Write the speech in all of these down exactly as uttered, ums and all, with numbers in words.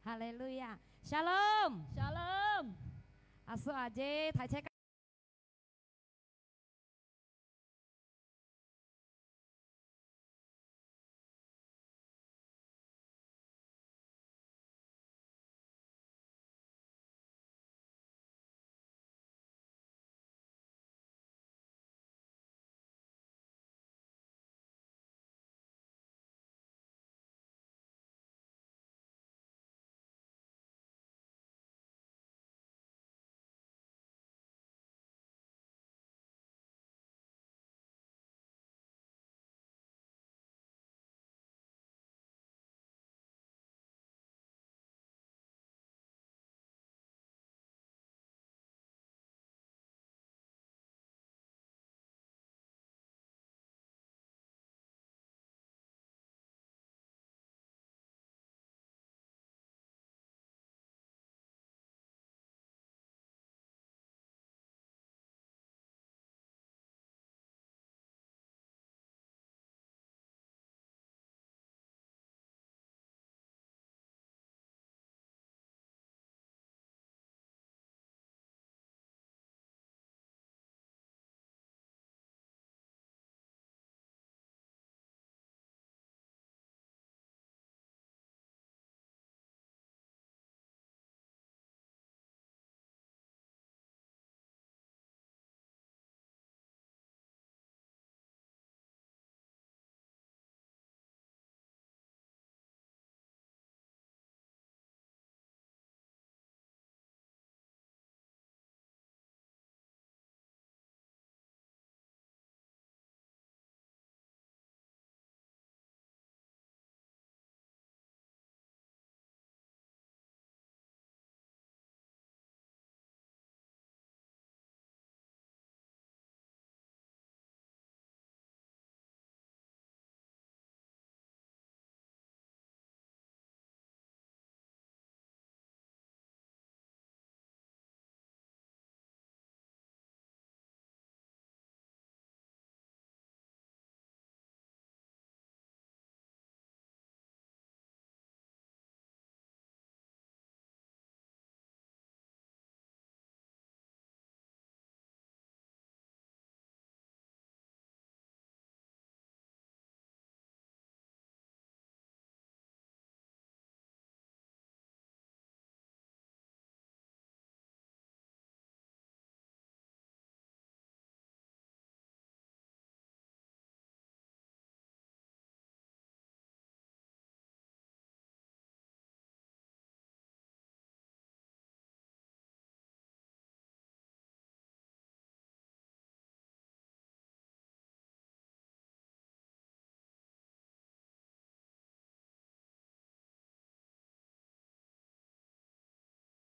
哈利路亞！Shalom！Shalom！阿叔阿姐，大家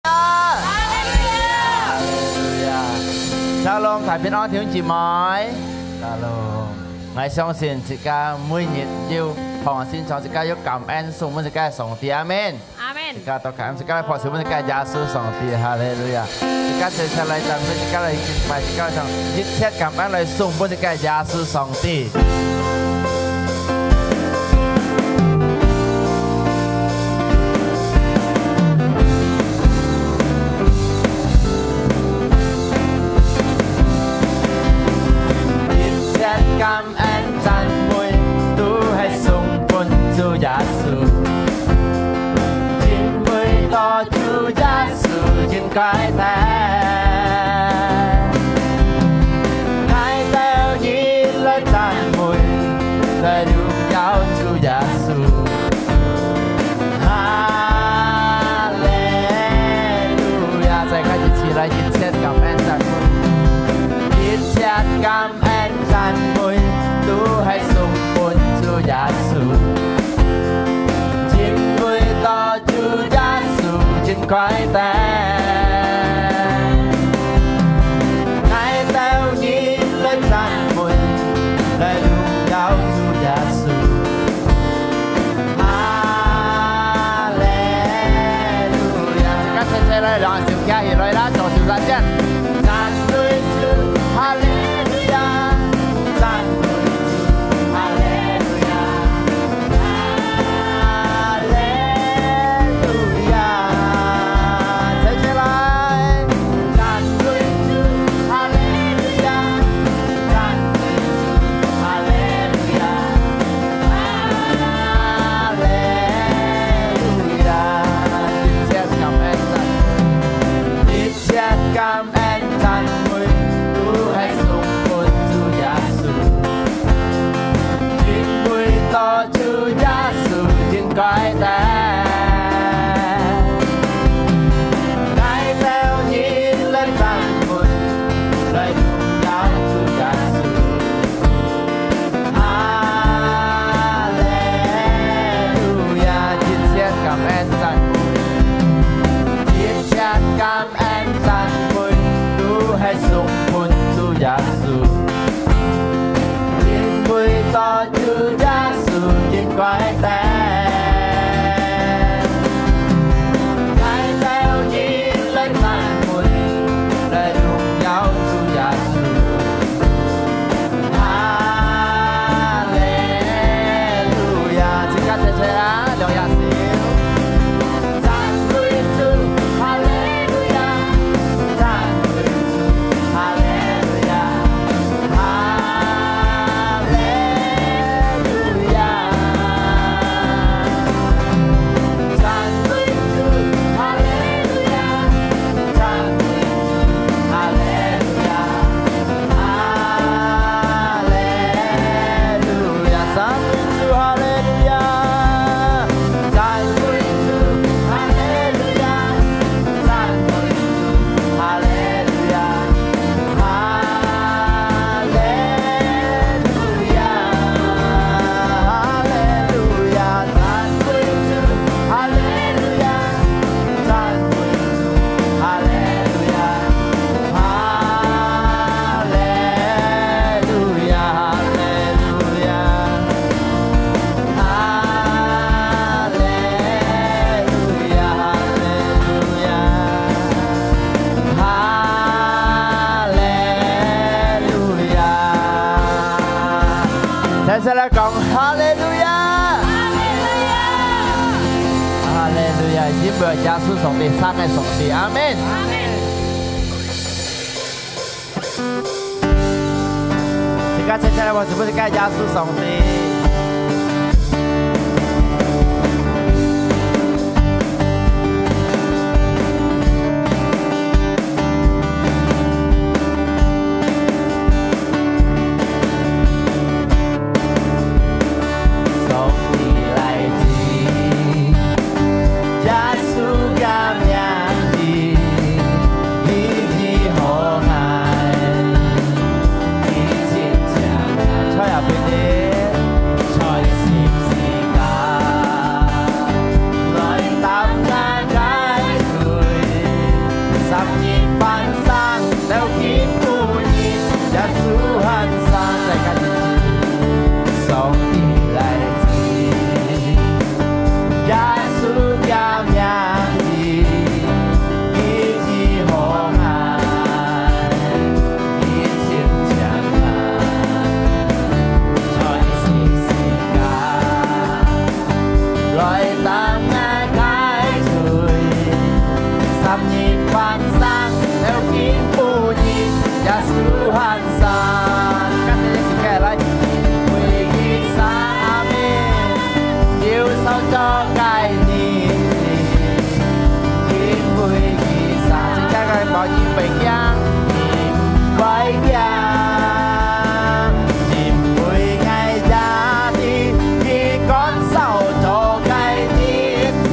哈利路亞！Shalom，大平安，弟兄姊妹。Shalom。𠊎相信自家每日有放心，自家有感恩送分自家个上帝。阿門。阿門。自家都感恩，自家來拍手分自家耶穌上帝。哈利路亞！自家齊齊來讚美，自家來敬拜，自家來唱，一切感恩來送分自家耶穌上帝。 一切感恩讚美都係送分主耶穌，因為到主耶穌應該得。𠊎兜一來讚美，來榮耀主耶穌。 哈利路亞！再加一次來，一切感恩讚美，一切感恩讚美都係送分主耶穌，因為到主耶穌應該得。𠊎兜一來讚美，來榮耀主耶穌。 哈利路亞！自家齊齊來，兩手擎起來啦，左手三下。讚美主，哈利路亞！讚美主，哈利路亞！哈利路亞！講哈利路亞！哈利路亞！哈利路亞！因為耶穌上帝，生个上帝，阿門。阿門。自家接下來，我是不是該耶穌上帝？ 上帝來自，耶穌个名字，意義何大，佢親像在哪位呢？在十字架來擔𠊎个罪，三日翻生， 到今晡日，耶穌還生。再加一次，上帝來自，耶穌个名字，意義何大，佢親像在十字架 來擔𠊎个罪，三日翻生，到今晡日，耶穌還生。跟住一起來，因為佢生，阿門。憂愁作个日子，因為佢生，自家个無因為驚，因為驚。 因為𠊎也知，佢趕掃忒个日子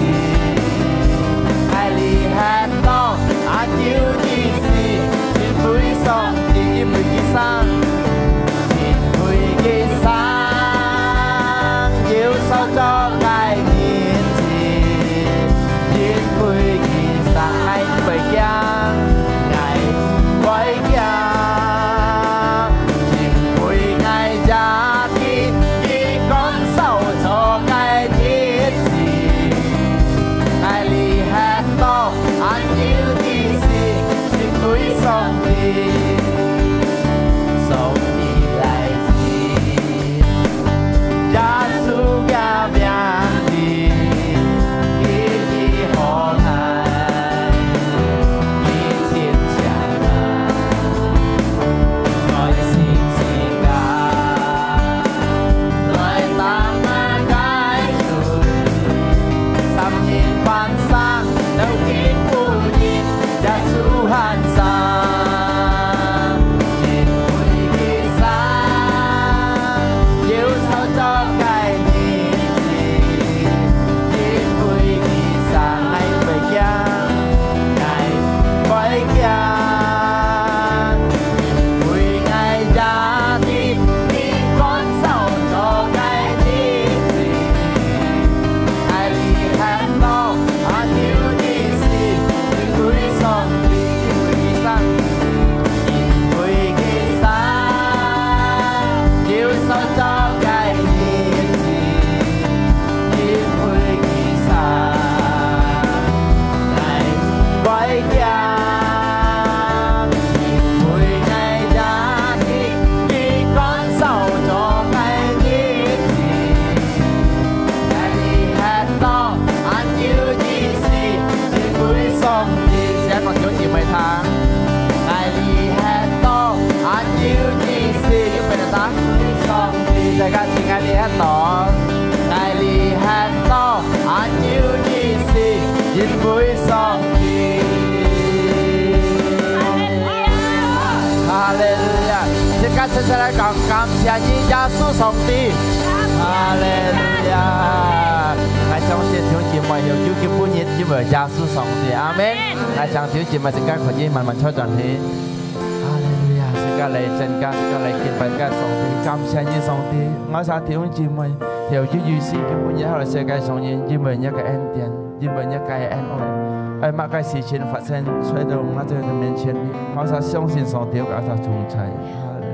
，𠊎這歇到恁久之時，因為上帝，因為佢生，因為佢生，憂愁作个日子，因為佢生，𠊎毋會驚，𠊎毋會驚。 因為𠊎也知，佢趕掃忒个日子，𠊎這歇到恁久之時，因為上帝，上帝來自，耶穌个名字，意義何大，佢親像 在十字架來擔𠊎个罪，三日翻生，到今晡日，耶穌還生。因為佢生，憂愁作个日子，因為佢生，𠊎毋會驚，𠊎毋會驚。 因為𠊎也知，佢趕掃忒个日子，𠊎這歇到恁久之時，因為上帝，因為佢生，因為佢生，憂愁作个日子，因為佢生，𠊎毋會驚。 因為𠊎也知，佢趕掃忒个日子，𠊎這歇到恁久之時，因為上帝，先講弟兄姊妹聽。𠊎這歇到恁久之時，預備了，打開上帝，大家請𠊎這歇到，𠊎這歇到 恁久之時，因為上帝。哈利路亞！自家齊齊來講，感謝你，耶穌上帝。哈利路亞！𠊎相信弟兄姊妹，有今晡日，因為耶穌上帝。阿門。𠊎請弟兄姊妹，自家可以慢慢坐轉去。 哈利路亞！自家來讚歌，自家來敬拜自家上帝，感謝你，上帝。𠊎想弟兄姊妹，有一有心，今晡日好來世界上人，因為你个恩典，因為你个恩愛，愛麼个事情發生，在到𠊎兜个面前，𠊎想相信上帝，𠊎想同在。哈利路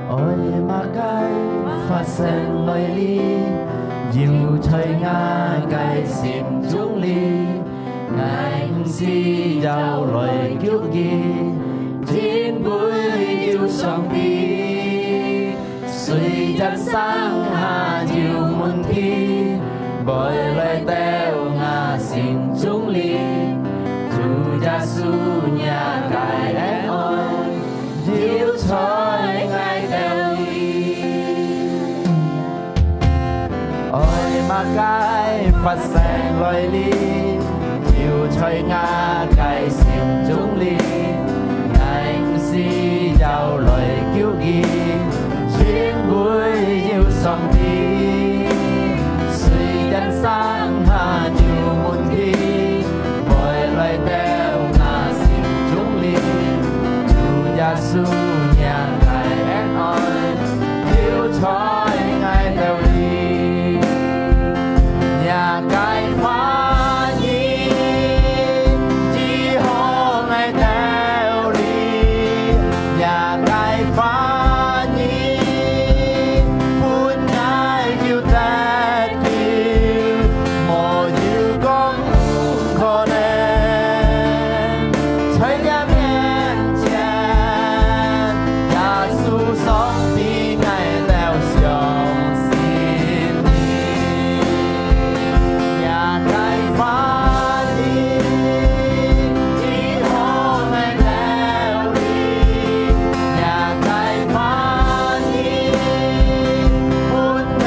亞！愛麼个發生來哩，又在𠊎个心中哩。 𠊎毋需要來求佢，因為有上帝，雖然生下有問題，會來到𠊎心中裡。主耶穌若个恩愛，有在𠊎兜裡。 愛麼个發生來臨，有在𠊎个心中裡，𠊎毋使要來求佢，因為有上帝。雖然生下有問題，會來到𠊎心中裡，主耶穌若个恩愛， 有在𠊎兜裡。若个話語，醫好𠊎兜裡。若个話語，分𠊎有得救，無有講 可能。在若面前，耶穌上帝，𠊎兜相信你。若个話語，醫好𠊎兜裡。若个話語，分𠊎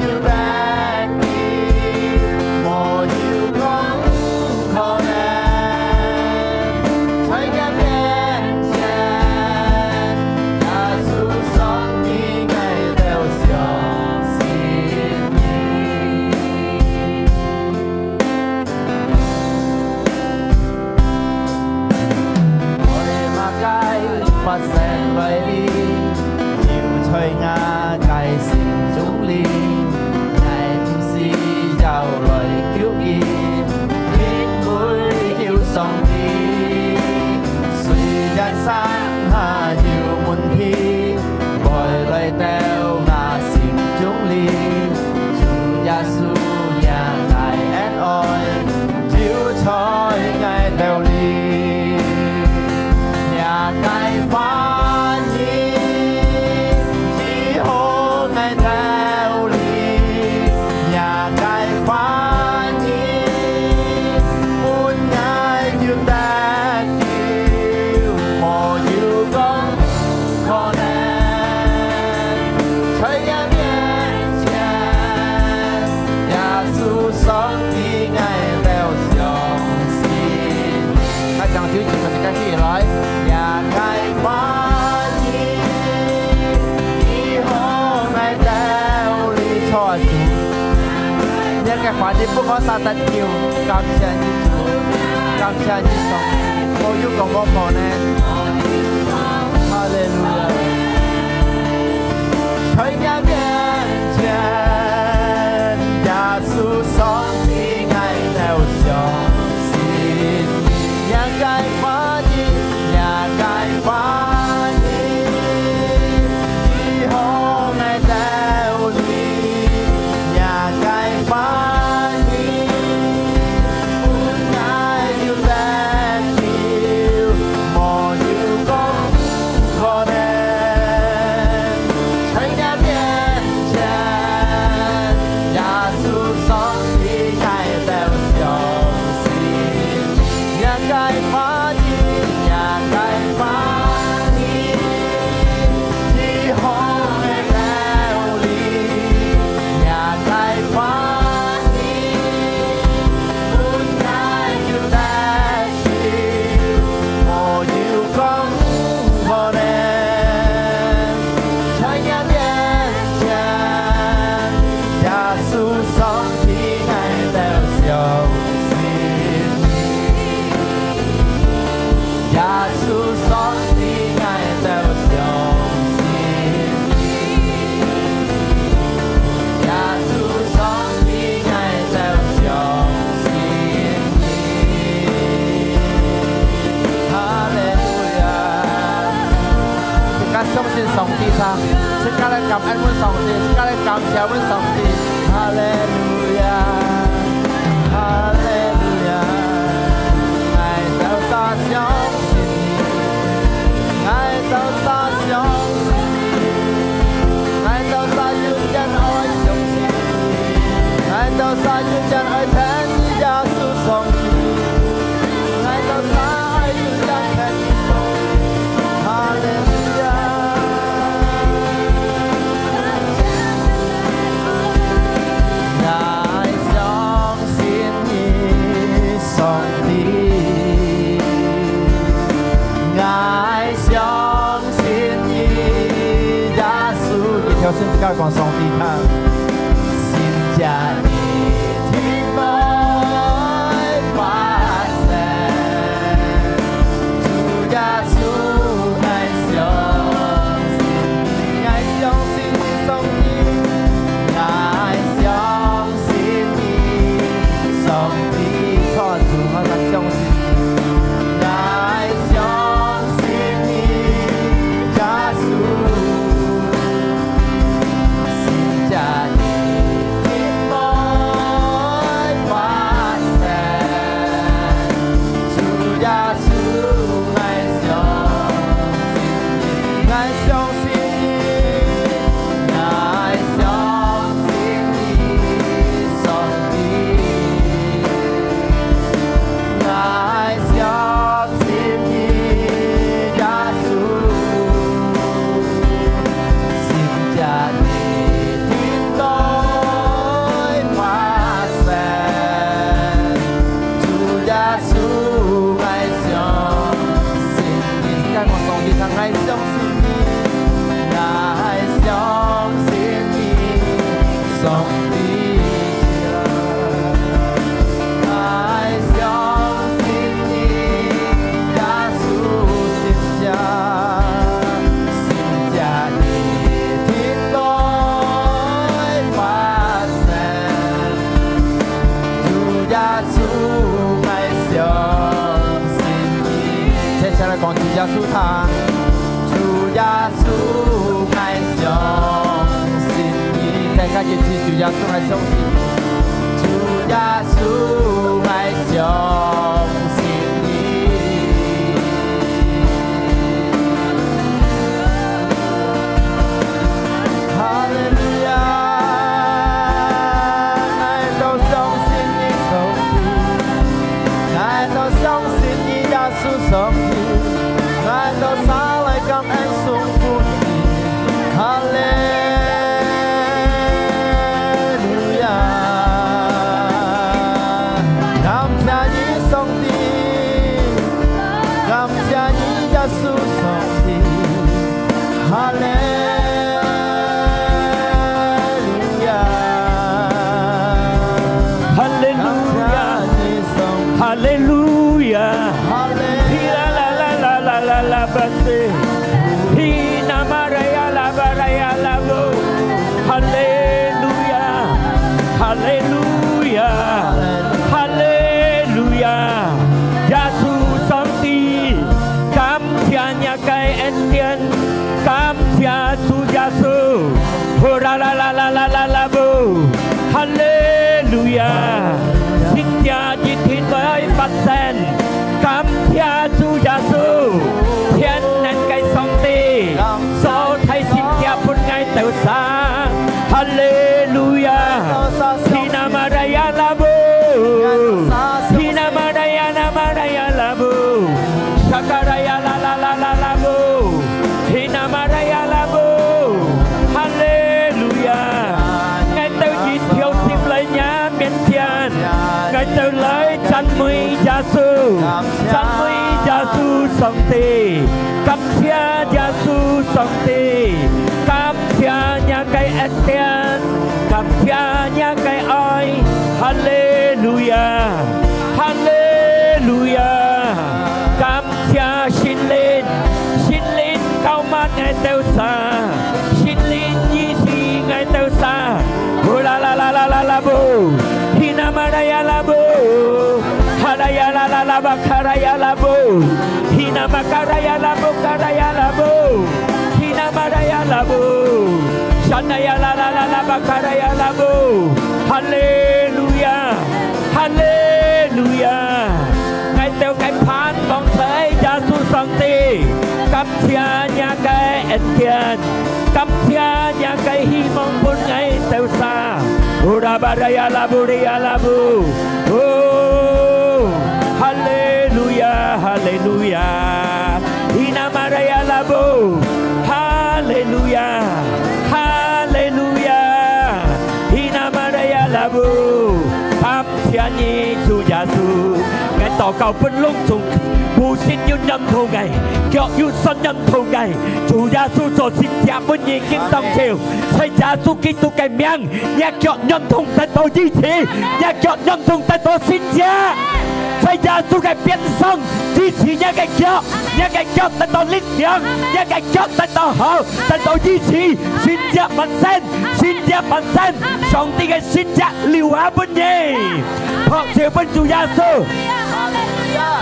有得 救，無有講可能。在若面前，耶穌上帝，𠊎兜相信你。 愛麼个發生來臨，有在𠊎个心中裡，𠊎毋使要來求佢，因為有上帝。雖然生下有問題， 會來到𠊎心中裡，主耶穌若个恩愛，有在𠊎兜裡。若个話語，醫好𠊎兜裡。若个話語，分𠊎有得 救，無有講可能。在若面前，耶穌上帝，𠊎兜相信。來，將手舉起來。若个話語，醫好𠊎兜裡。主啊，主，若个話語分𠊎儕得救，感謝你，主，感謝你，上帝。 無有講無可能。哈利路亞。在若面前，耶穌上帝，𠊎兜相信你。若个話語，若个話語，醫好𠊎兜裡。若个話語， 分𠊎有得救，無有講可能。在若面前，耶穌上帝，𠊎兜相信。若个話語，若个話語，醫好𠊎兜裡。若个話語， 分𠊎有得救，無有講可能。在若面前，耶穌上帝，𠊎兜相信你。耶穌上帝，𠊎兜相信你。耶穌上 帝，𠊎兜相信你。哈利路亞！自家相信上帝啥？自家來感恩阮上帝，自家來感謝阮上帝。哈利路亞！哈利路亞！𠊎兜儕相信你。啥人正愛跈你耶穌上帝，𠊎兜儕愛跈你上帝。哈利路亞。𠊎相信你，上帝，𠊎相信你，耶穌。你挑戰自家講上帝聽。 接下來講主耶穌聽。主耶穌，𠊎相信你。大家一起，主耶穌，𠊎相信你。主耶穌，𠊎相信你。哈利路亞！𠊎兜相信你，上帝。𠊎兜相信你，耶穌上帝。𠊎兜儕來感恩 哈利路亞！感謝你，上帝！感謝你，耶穌上帝！哈利路亞！哈利路亞！感謝你，上帝！哈利路亞！ Hi la la la la la la la ba se. Hi na ma ra ya la ba ra ya la bo. 哈利路亞，哈利路亞，哈利路亞！耶穌上帝，感謝若个恩典，感謝主耶穌。Ho ra la la la la la la bo. 哈利路亞！神蹟一定會發生。 感謝主耶穌，全能个上帝，所在神蹟分𠊎兜儕。哈利路亞！Hi na ma ra ya la bo. Hi na ma ra ya na ma ra ya la bo. Sha ka ra ya la la la la la bo. Hi na ma ra ya la bo. 哈利路亞！𠊎兜一條心來若面前，𠊎兜來讚美耶穌，讚美耶穌上帝，感謝耶穌上帝，感謝若个恩典，感謝若个愛。哈利路亞！哈利路亞！感 謝聖靈，聖靈膏抹𠊎兜儕，聖靈醫治𠊎兜儕。Ho la la la la la la bo. Hi na ma ra ya la bo. Ha ra ya la la la ba ka ra ya la bo. Hi na ma ka ra ya la bo, ka ra ya la bo. Hi na ma ra ya la bo. Sha na ya la la la la ba ka ra ya la bo. 哈利路亞，哈利路亞！ 𠊎兜个盼望在耶穌上帝，感謝若个恩典，感謝若个希望分𠊎兜儕。Ho ra Baraya labu, ria labu. Oh, haleluya, haleluya. Ina maraya labu. Haleluya, haleluya. Ina maraya labu. 感謝你，主耶穌。𠊎禱告分攏總，無信又認同个，腳又酸認同个，主耶穌做神蹟分你今當晝，在耶穌基督个名， 若腳軟痛得到醫治，若腳軟痛得到神蹟。在耶穌个鞭傷，醫治若个腳，若个腳得到力量，若个腳得到好，得到醫治，神蹟發生，神蹟發生，上帝个神蹟留下分你。拍手分主耶穌。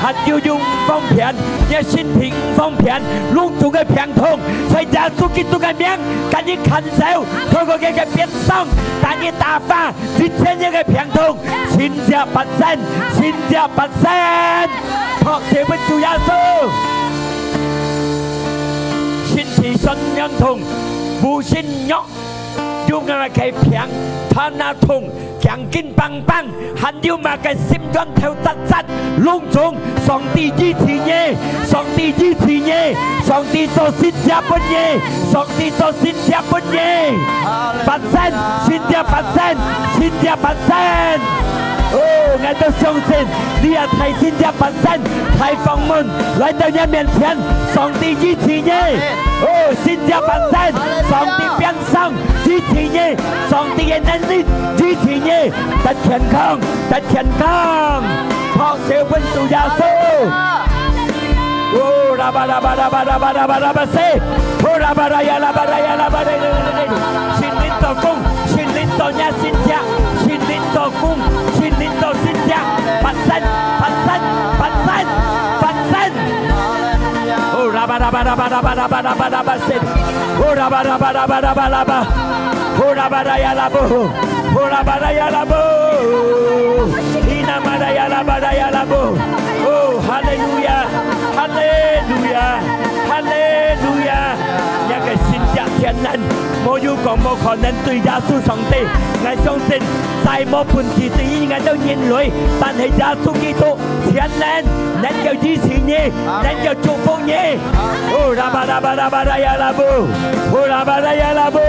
還有有毋方便，若身體毋方便，攏總个病痛，在耶穌基督个名，趕緊趕走，透過佢个鞭傷，趕緊打發， 一切个病痛，神蹟發生，神蹟發生。拍手分主耶穌。身體酸軟痛，無信弱，有麼个病，頭那痛，頸筋繃繃，還有麼个心肝頭扎扎，攏總 上帝醫治你，上帝醫治你，上帝做神蹟分你，上帝做神蹟分你。發生，神蹟發生，神蹟發生。哦，𠊎兜相信，這大神蹟發生，大豐滿來到若面前，上帝醫治你。哦，神蹟發生，上帝變 上，醫治你，上帝个能力醫治你，得健康，得健康。拍手分主耶穌。哦，拉巴拉巴拉巴拉巴拉巴拉巴西，哦，拉巴拉呀拉巴拉呀拉巴拉，聖靈做工，聖靈做若神蹟，聖靈做工，聖靈做神蹟，發生，發生，發生，發生。 哦，拉巴拉巴拉巴拉巴拉巴拉巴拉巴西，哦，拉巴拉巴拉巴拉巴拉巴，哦，拉巴拉呀拉布，哦，拉巴拉呀拉布，伊那马拉呀拉巴拉呀拉布，哦，哈利路亞，哈利路亞，哈利路亞！若个神蹟全能，無有講無可能對耶穌上帝。𠊎相信，再無本事對於𠊎兜人類，但係耶穌基督 全能，能夠醫治你，能夠祝福你。哦，拉巴拉巴拉巴拉呀拉布，哦，拉巴拉呀拉布。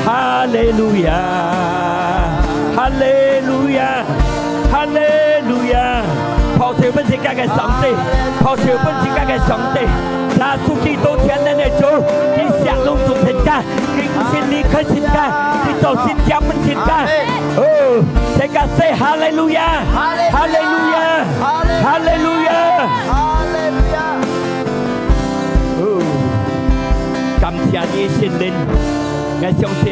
哈利路亞，哈利路亞，哈利路亞！拍手分自家个上帝，拍手分自家个上帝。耶穌基督全能个主，佢惜攏總全家，佢毋信你開心家，佢做神蹟分全家。哦， 大家say哈利路亞，哈利路亞，哈利路亞，哈利路亞。哦，感謝你，聖靈。𠊎相信，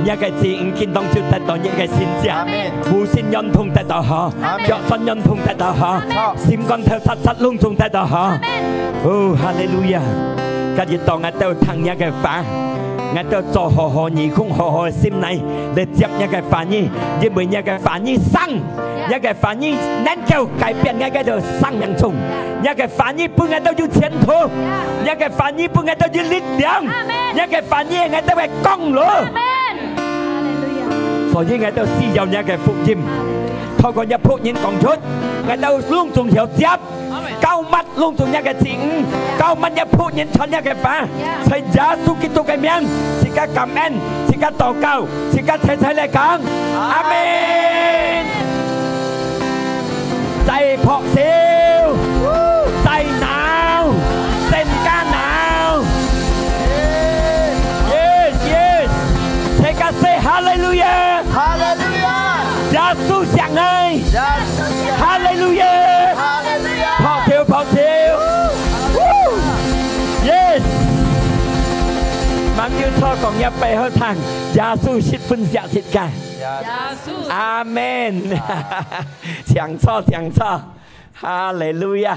若个子女今當晝得到若个神蹟，阿門。無信軟痛得到好，阿門。腳痠軟痛得到好，阿門。心肝頭扎扎攏總得到好。阿門。哦，哈利路亞！今日當𠊎兜聽若个話，𠊎兜做好好耳空，好好个心來，來接若个話語，因為若个話語生 若个話語能夠改變𠊎个生命中，若个話語分𠊎兜有前途，若个話語分𠊎兜有力量，阿門。若个話語係𠊎兜个光路。阿門。哈利路亞。所以𠊎兜需要若个福音，透過若僕人講出，𠊎兜攏總曉接，阿門。膏抹 攏總若个子女，膏抹若僕人傳若个話，在耶穌基督个名，自家感恩，自家禱告，自家齊齊來講，阿門。再拍手，再鬧，更加鬧。Yes, yes，齊家say哈利路亞。 哈利路亞！耶穌惜你！耶穌惜你！哈利路亞！哈利路亞！拍手，拍手！Yes！吂有錯講，若背後聽，耶穌十分惜自家。耶穌！阿門！請坐，請坐！哈利路亞！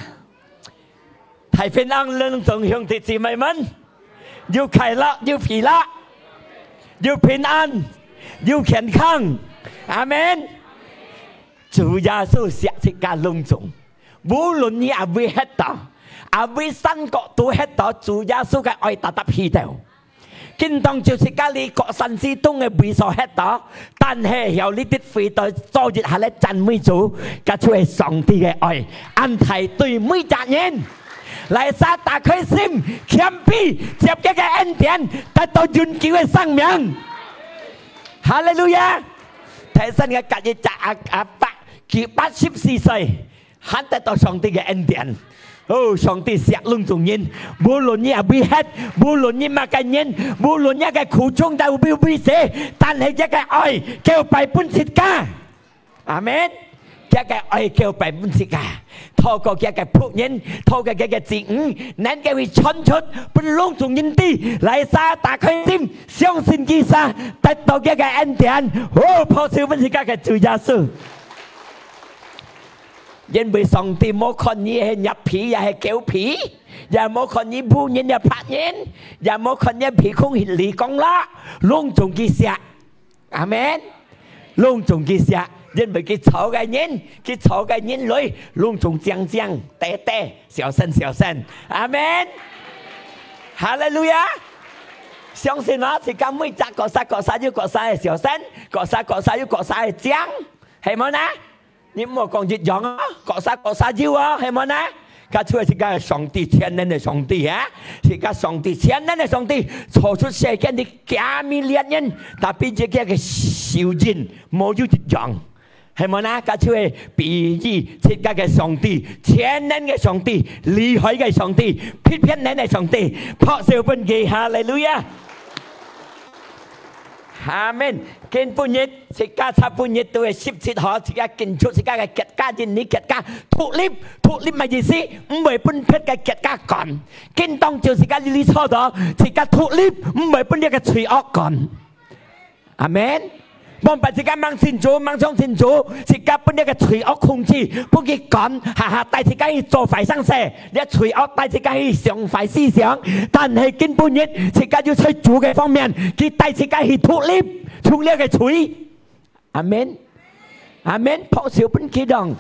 大平安，攏總兄弟姊妹們，有快樂，有喜樂，有平安，有健康。阿門。主耶穌惜自家攏總，無論你阿位歇到，阿位山角肚歇到，主耶穌个愛搭搭去到。今當就自家哩各山之東个位所歇到，但係曉哩得回到做一下來讚美主，該就係上帝个愛，恁大對每隻人。來，儕打開心，謙卑，接佢个恩典，得到永久个生命。哈利路亞！提醒个隔壁隻阿，阿伯，佢八十四歲， 還得到上帝个恩典。哦，上帝惜攏總人，無論你係位歇，無論你麼个人，無論你个苦衷到位位勢，但係佢个愛交擺分自家。阿門。佢个愛交擺分自家，透過佢个僕人，透過佢个子女，能夠去傳出，分攏總人知，來，儕打開心，相信佢，儕得到佢个恩典。哦，拍手分自家个主耶穌。 因為上帝無看你係弱皮也係狗皮，也無看你烏人也白人，也無看你鼻空係利光啦，攏總佢惜。阿門。攏總佢惜，因為佢造个人，佢造个人類，攏總靚靚、短短、小身小身。阿門。哈利路亞！相信啊，自家每隻各儕各儕有各儕个小身，各儕各儕有各儕个靚，係無呢？ 你毋好講一樣啊，各儕各儕有啊，係無呢？該就係自家个上帝，全能个上帝啊！自家上帝，全能个上帝，造出世間个幾million人，tapi自家个手印無有一樣，係無呢？該就係比喻自家个上帝，全能个上帝，厲害个上帝，不騙人个上帝，拍手分佢，哈利路亞！ 阿門。今晡日，自家昨晡日都係十七號，自家慶祝自家个國家，印尼國家獨立。獨立麼意思？毋會分別个國家管。今當就自家這裡坐到，自家獨立，毋會分這个罪惡管。阿門。往擺自家吂信主，吂相信主，自家分這个罪惡控制，分佢管，下下帶自家去做壞生事。 這罪惡帶自家去想壞思想，但係今晡日自家就在主个方面，佢帶自家去獨立，從這个罪。阿門。阿門。拍手分佢當，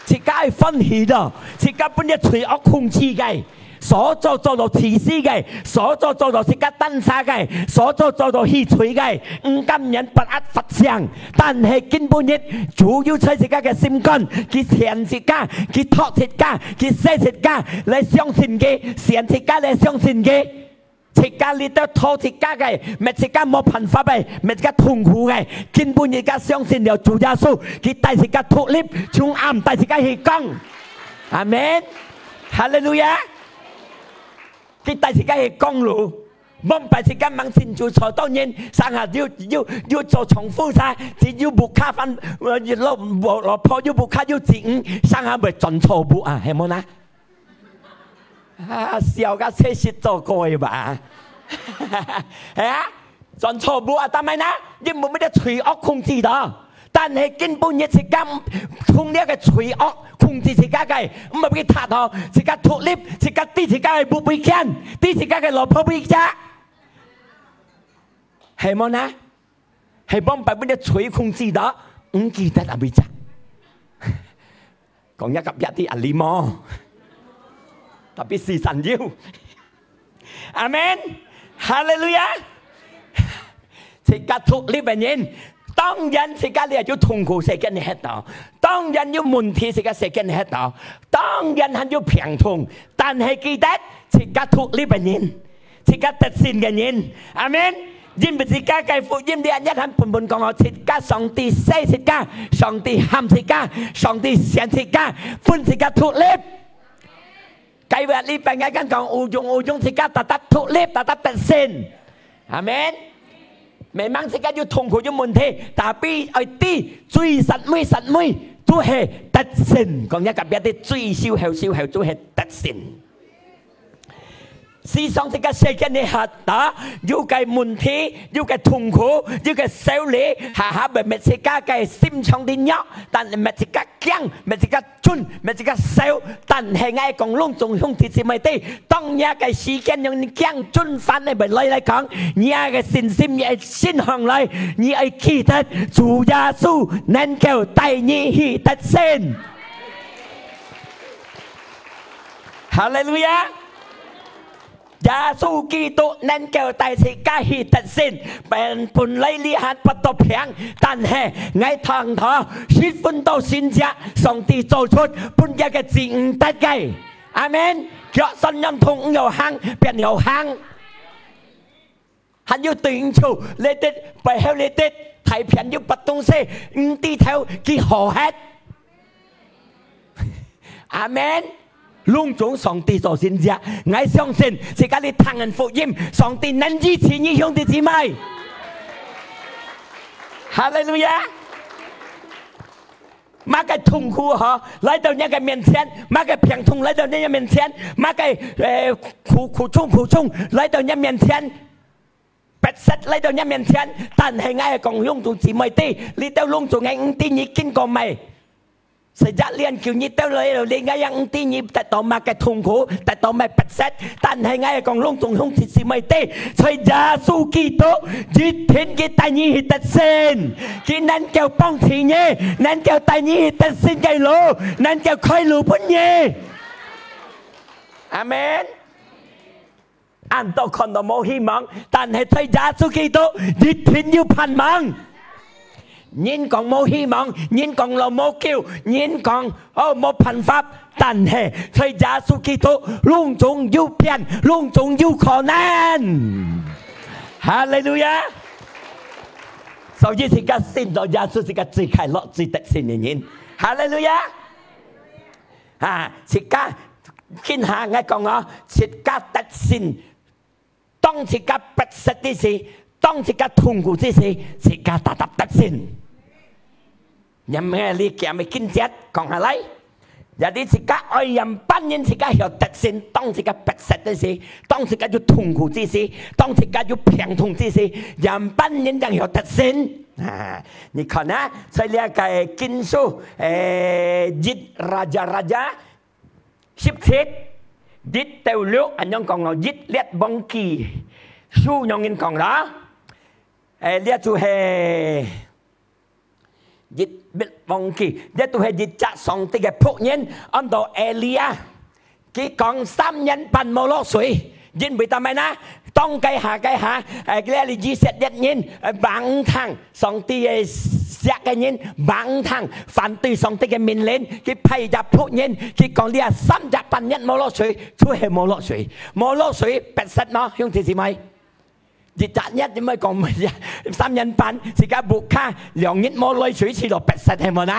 自家愛歡喜咯，自家分這罪惡控制个，所做做到自私个，所做做到自家單儕个，所做做到去罪个，毋甘願發惡發性。但係今晡日，主有在自家个心肝，佢牽自家，佢托自家， 佢惜自家來相信佢，選自家來相信佢。自家裡肚討自家个，搣自家無辦法个，搣自家痛苦个，今晡日自家相信了主耶穌，佢帶自家獨立，從暗帶自家去光。阿門。哈利路亞。佢帶自家去光路。往擺自家吂信主坐到人，成下又，又，又做丈夫儕，只有屋下飯，呃，老，老，老婆又屋下又子女，成下會轉錯屋啊，係無呢？ 啊，笑甲切實做過个吧？係啊，轉錯屋啊，但係呢，你無乜个罪惡控制到。但係今晡日自家從這个罪惡控制自家个，毋好去踢到，自家獨立，自家知自家个屋位權，知自家个老婆位家，係無呢？ 係往擺分个罪控制到，毋記得啊，位家。講一个別个啊，禮貌。Tapi時間有。阿門。哈利路亞。自家獨立个人，當然自家裡有痛苦世間裡歇到，當然有問題自家世間裡歇到，當然還有病痛，但係記得自家獨立个人， 自家得勝个人。阿門。因為自家个福音裡，一下本本講哦，自家上帝惜自家，上帝喊自家，上帝選自家，分自家獨立。該話禮拜𠊎敢講，有用有用，自家大大獨立，大大得勝。阿門。Memang自家有痛苦有問題，tapi愛知最煞尾煞尾都係得勝。講一个別个，最收後收後都係得勝。 時常自家世間裡歇到，有个問題，有个痛苦，有个愁慮，下下會搣自家个心腸裡弱，但係搣自家驚，搣自家顫，搣自家愁。但係𠊎講攏總兄弟姊妹知，當若个時間用驚顫煩个會來來講，若个信心，若个信仰來，你愛記得主耶穌能夠帶你去得勝。哈利路亞！耶穌基督能夠帶自家去得勝，本，本來這下發到病，但係𠊎聽到十分到神蹟，上帝做出分佢个子女得个。阿門。腳痠軟痛毋曉行，變曉行。還有對手，這兜，背後這兜，大片有別東西，毋知頭，佢好忒。阿門。攏總上帝做神蹟，𠊎相信，自家你聽人福音，上帝能醫治你兄弟姊妹。哈利路亞！麼个痛苦吼，來到你个面前，麼个病痛來到你个面前，麼个，呃，苦，苦衷，苦衷來到你面前，迫切來到你面前，但係𠊎講兄弟姊妹知，你兜攏總係毋知你經過麼个。 十一年九日到來了，你𠊎也毋知你得到麼个痛苦，得到麼个迫切，但係𠊎講攏總兄弟姊妹知，在耶穌基督一定佢帶你去得勝，佢能夠幫助你，能夠帶你去得勝个路，能夠開路分你。阿門。 恁多看到無希望，但係在耶穌基督一定有盼望。人講無希望，人講路無救，人講，哦，無辦法，但係在耶穌基督，攏總有變，攏總有可能。哈利路亞！所以自家信到耶穌，自家最快樂、最得勝个人。哈利路亞！啊，自家，今下𠊎講哦，自家得勝，當自家迫切之時，當自家痛苦之時，自家tetap得勝。念个你講个經節，講下來。Jadi自家愛仰般形自家曉得勝，當自家迫切之時，當自家有痛苦之時，當自家有病痛之時，仰般形正曉得勝。啊，你看啊，在這个經書，誒，一Raja-Raja， 十七，一到六，恁樣講咯，一列王記書樣形講啦。誒，這就係一列王記，這就係一隻上帝个僕人，安到Elia。佢講三年半無落水，因為做麼个呢？當該下該下，誒，這裡以色列人，誒，橫聽， 上帝个惜个人，橫聽，反對上帝个命令，佢派一隻僕人，佢講這三隻半月無落水，就係無落水，無落水，迫切無，兄弟姊妹。一隻月你莫講，三年半，自家屋下兩日無來水，試到迫切係無呢？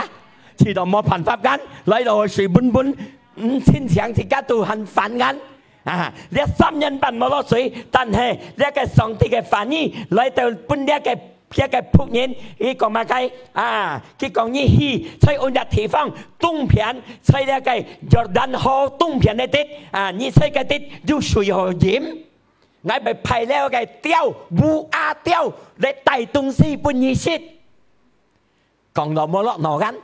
試到無辦法間，來到水本本，毋清醒，自家都還煩間。 啊，這三年半無落水，但係這个上帝个話語來到分這个，這个僕人，佢講麼个？啊，佢講你去，在恁樣地方，東片，在這个Jordan河東片个地，啊，你在該地有水好飲。𠊎會派這个鳥，烏鴉鳥，來帶東西分你食。 講到無落腦間，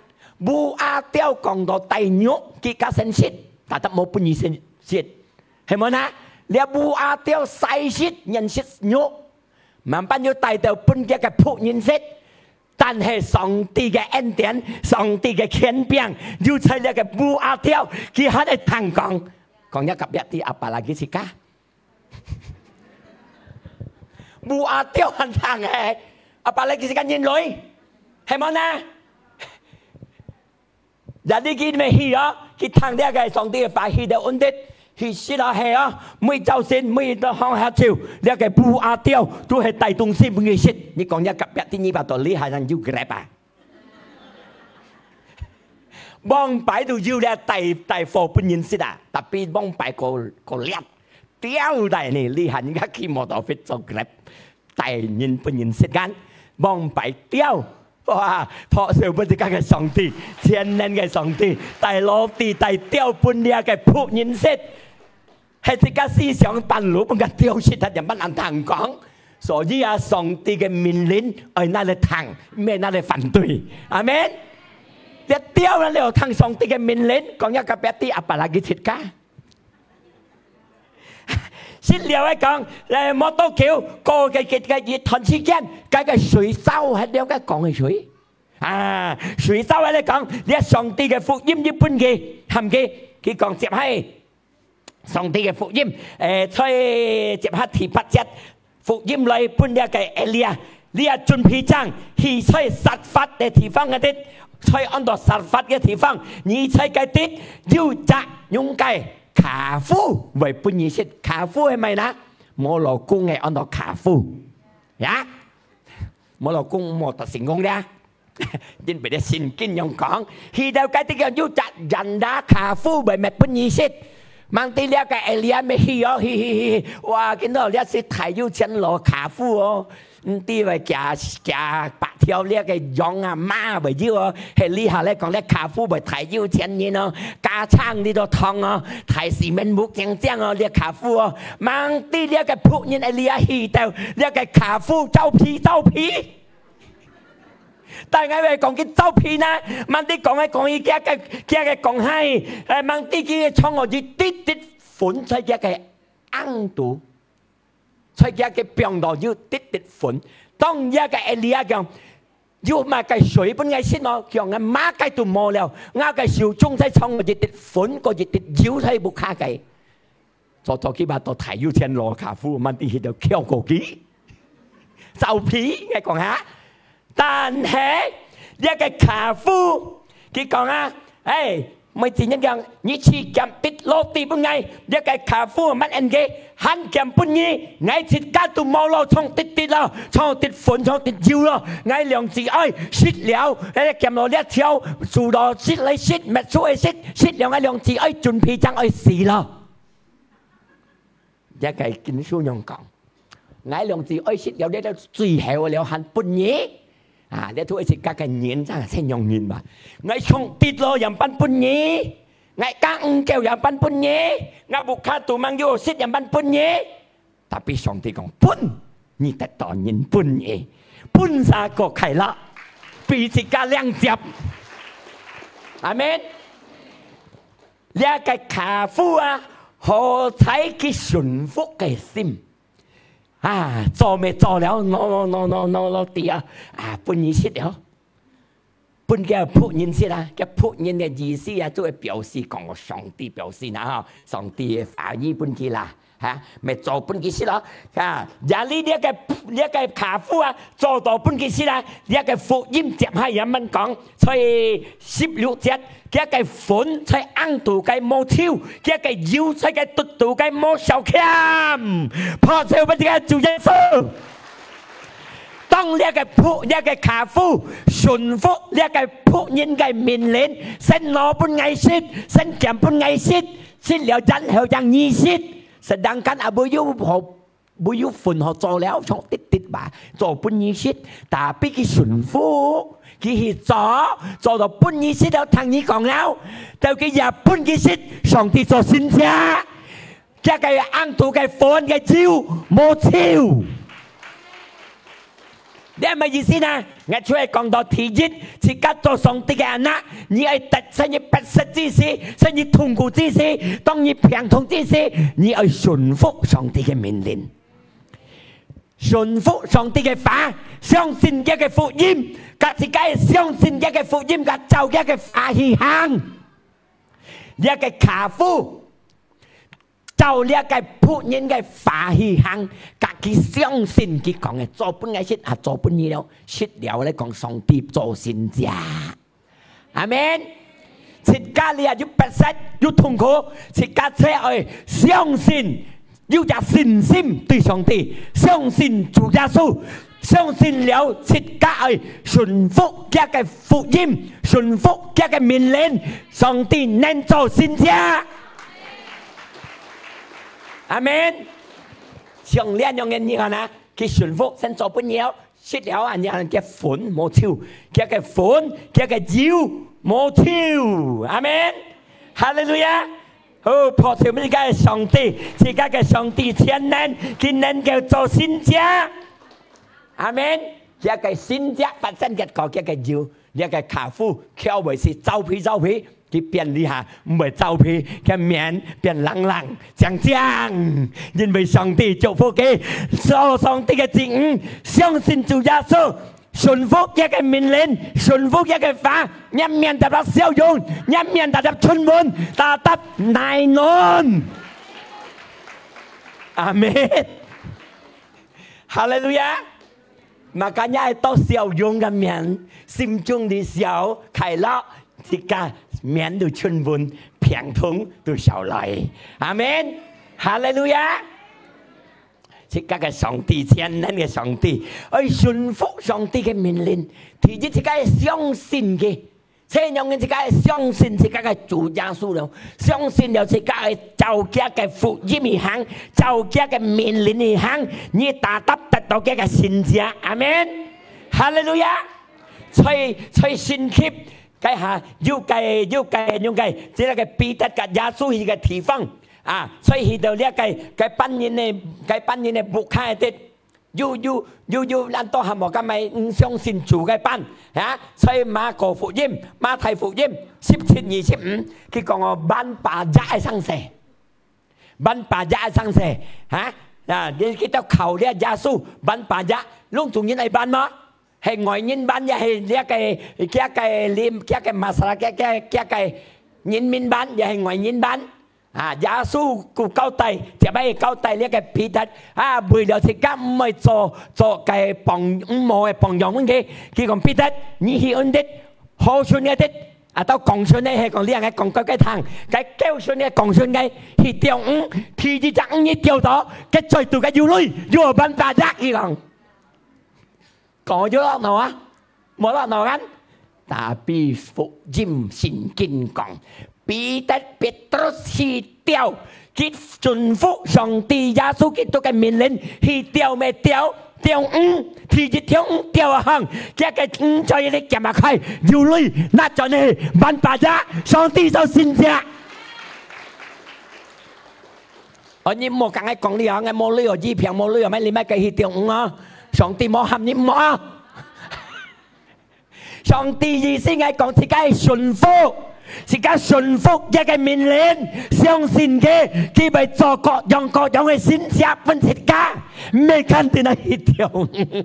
烏鴉鳥講到帶肉，佢較先食，tetap無分你先食，係無呢？這烏鴉鳥細食，人食肉，慢慢又帶到分佢个僕人食。但係上帝个恩典，上帝个權柄，又在這个烏鴉鳥，佢還會聽講，講一個別地，apalagi自家。 烏鴉鳥還聽个，apalagi自家人類，係無呢？Jadi佢乜去哦，去聽這个上帝个話，去到恩典，去食哦，係哦，每朝晨，每到放下晝，這个烏鴉鳥都係帶東西分佢食。你講這隔壁第二把到你還能有Grab啊？往擺都有這帶，帶貨分人食啊，tapi往擺過，過烈。 鳥帶呢，你還人家騎摩托fit做Grab，帶人分人食間，往擺鳥。哇，拍手分自家个上帝，全能个上帝，帶roti，帶鳥分這个僕人食，係自家思想半路分个鳥食，佢仰般恁聽講。所以啊，上帝个命令愛拿來聽，毋係拿來反對。阿門。這鳥哪裡有聽上帝个命令？講一個別地，apalagi自家。 食了个講，誒，無多久，過个，个，个一段時間，該个水燥忒了个講个水。啊，水燥忒了講，這上帝个福音一分佢，喊佢，佢講接下。上帝个福音，誒，在接下第八節，福音來分這个Elia，你也準備正去在撒法个地方个，在安到撒法个地方，你在該地有隻樣个寡婦會分你食。寡婦係麼个啦？無老公个安到寡婦，呀？無老公無得成功了。 因為這聖經樣講，去到該地方有隻janda寡婦會搣分你食。吂知這个Elia乜去哦，去去去，哇，見到這係大有錢佬寡婦哦，毋知會幾幾百條這个羊啊、馬會有哦，係這下來講，這寡婦會大有錢人哦，家產你都通哦，大四面屋靚靚哦，這寡婦哦，吂知這个僕人Elia去到，這个寡婦走皮走皮。 但𠊎會講佢走皮呢，吂知講个講佢，佢个佢个講嗨，誒，吂知佢个創哦，一滴滴粉在佢个硬肚，在佢个病肚有滴滴粉。當這个Elia講，有麼个水分𠊎食哦，講个麼个都無了，𠊎个手中在創哦，一滴粉，過一滴油在屋下个。 早早佢嘛到大有錢佬寡婦，吂知去到翹過去，走皮，𠊎講哈。但係，這个寡婦，佢講啊，誒，每一日講，你去撿滴落地分𠊎，這个寡婦吂應該，還撿分你，𠊎自家都無咯，創滴滴咯，創滴粉，創滴油咯，𠊎兩子哀食了，誒，撿落這條，煮落食來食，搣出來食，食了𠊎兩子哀準備正愛死咯。 這个經書樣講，𠊎兩子哀食了，這兜最後了還分你。啊，這都係自家个人，正係樣人嘛。𠊎創滴落樣般分你，𠊎家毋夠樣般分你，𠊎屋下都吂有食樣般分你。Tapi上帝講，分，你得到人分你，分儕過快樂，比自家領接。阿門。 這个寡婦啊，好彩佢順服个心。啊，做乜做了，no no no no no no，對啊，啊，分你食了，分佢僕人食啊，佢僕人个意思啊，就係表示講上帝表示啦，吼，上帝个話語分佢啦。 哈，乜做分佢食咯。哈，這裡這个，這个寡婦啊，做到分佢食啊，這个福音接下樣般講，在十六節，佢个粉在硬肚个無臭，佢个油在个肚肚个無消欠。拍手分這个主耶穌。當這个僕，這个寡婦順服這个僕人个命令，先拿分𠊎食，先撿分𠊎食，食了然後正你食。 Sedangkan啊，無有好，無有份好做了，像滴滴吧，做分你食，tapi佢順服，佢去做，做到分你食了，聽你講了，到佢也分佢食，上帝做神蹟，佢个硬肚个粉个酒無臭。 這係麼个意思呢？𠊎就係講到第一，自家做上帝个anak，你愛得，在你逼迫之時，在你痛苦之時，當你病痛之時，你愛順服上帝个命令。順服上帝个話，相信佢个福音，甲自家相信佢个福音，甲照佢个話去行。這个寡婦 照這个僕人个話去行，甲佢相信佢講个，做分𠊎食，啊，做分你了，食了來講上帝做神蹟。阿門。自家這有逼迫，有痛苦，自家才愛相信，有隻信心對上帝，相信主耶穌， 相信了，自家愛順服佢个福音，順服佢个命令，上帝能做神蹟。阿門。像這樣个人啊，佢順服，先做分了，食了啊，人个粉無臭，佢个粉，佢个油無臭。阿門。哈利路亞。好，拍手分自家个上帝，自家个上帝全能，佢能夠做神蹟。 阿門。這个神蹟發生結果，這个有，這个寡婦翹尾時走皮走皮，佢變厲害，毋會走皮，佢面變冷冷、靚靚，因為上帝祝福佢，做上帝个子女，相信主耶穌，順服佢个命令，順服佢个話，你面搭搭笑容，你面搭搭春風，搭搭奶暖。阿門。哈利路亞！Makanya愛多笑容个面，心中裡笑，快樂，自家面都春風，病痛都消來。阿門。哈利路亞！自家个上帝，全能个上帝，愛順服上帝个命令。第一，自家愛相信佢。 所以讓人自家相信自家个主耶穌了，相信了自家个照佢个福音去行，照佢个命令去行，你tetap得到佢个神蹟。阿門。哈利路亞。在，在新約，該下有个，有个，有个，這个彼得佮耶穌去个地方啊，所以去到這个，該班人个，該班人个屋下个 有，有，有，有，恁多還無敢愛毋相信主个班，啊？所以馬可福音，馬太福音十七二十五，佢講哦，萬把握个生死，萬把握个生死，啊？啊，你，佢兜靠這耶穌，萬把握，攏總人愛辦無？係外人辦，也係這个，這个，這个masyarakat，這个，這个人民辦，也係外人辦。 啊，耶穌佢交代，接下交代這个彼得，啊，為了自家毋會做，做个榜，毋好个榜樣問題。佢講，彼得，你去恁滴，好順个滴，啊，到講順个，係講你應該講个个聽，該較順个講順个，去釣魚，第一隻魚你釣到，該最多个有鐳，有萬把握，佢講。 講有落腦啊？無落腦kan？Tapi福音聖經講，彼得、Petrus去釣，佢順服上帝耶穌基督个命令，去釣乜釣，釣魚，第一條魚釣啊行，佢个魚在該撿啊開，有鐳，拿轉去，萬把握，上帝做神蹟。 哦，你莫講𠊎講你哦，𠊎無鐳哦，一片無鐳哦，乜你乜該去釣魚哦。上帝無喊你莫啊。上帝意思𠊎講，自家順服，自家順服佢个命令，相信佢，佢會做各樣各樣个神蹟分自家，毋係看定啊去釣魚。